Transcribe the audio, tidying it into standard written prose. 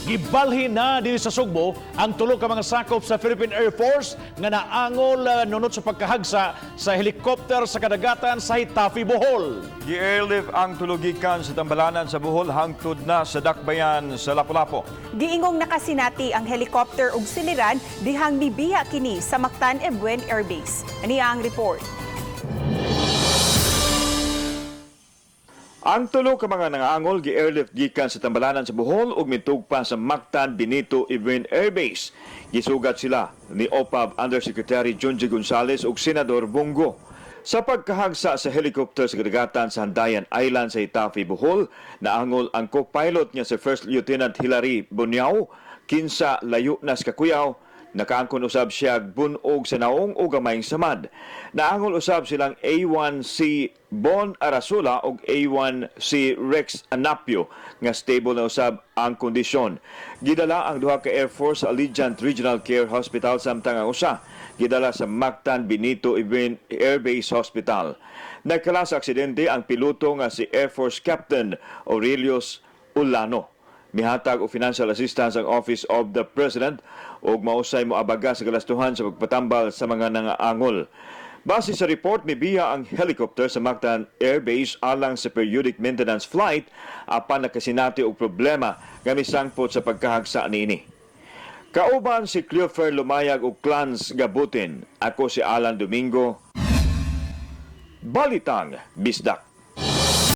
Gibalhin na dinhi sa Sugbo ang tulo ka mga sakop sa Philippine Air Force nga naangol nunot sa pagkahagsa sa helikopter sa kadagatan sa Getafe, Bohol. Gi-airlift ang tulo gikan sa Tambalanan sa Bohol hangtod na sa Dakbayan sa Lapu-Lapu. Giingong nakasinati ang helicopter ug siliran dihang mibiya kini sa Mactan Ebuen Air Base. Ani ang report. Ang tulo ka mga nangaangol gi-airlift gikan sa Tambalanan sa Bohol ug mitugpa sa Mactan Benito Ebuen Air Base. Gisugat sila ni OPAV Undersecretary Junji Gonzales ug Senador Bong Go. Sa pagkahagsa sa helicopter sa kadagatan sa Handayan Island sa Getafe, Bohol, naangol ang co-pilot niya si First Lieutenant Hilary Bunyao, kinsa layo na sa kakuyaw. Nakaangkon usab siya bunog sa naong o gamayng samad. Naangol usab silang A1C Bon Arasula ug A1C Rex Anapio nga stable na usab ang kondisyon. Gidala ang duha ka Air Force sa Allegiant Regional Care Hospital, samtang ang usa gidala sa Mactan Benito Ebuen Air Base Hospital. Nagkala sa aksidente ang piloto nga si Air Force Captain Aurelius Ulano. Mihatag og financial assistance ang Office of the President ug mausay moabaga sa galastuhan sa pagpatambal sa mga nangaangol. Base sa report, mibiya ang helicopter sa Mactan Air Base alang sa periodic maintenance flight apan nakasinati og problema nga misangpot sa pagkahagsa niini. Kauban si Cleofer Lumayag ug Clans Gabutin. Ako si Alan Domingo. Balitang Bisdak.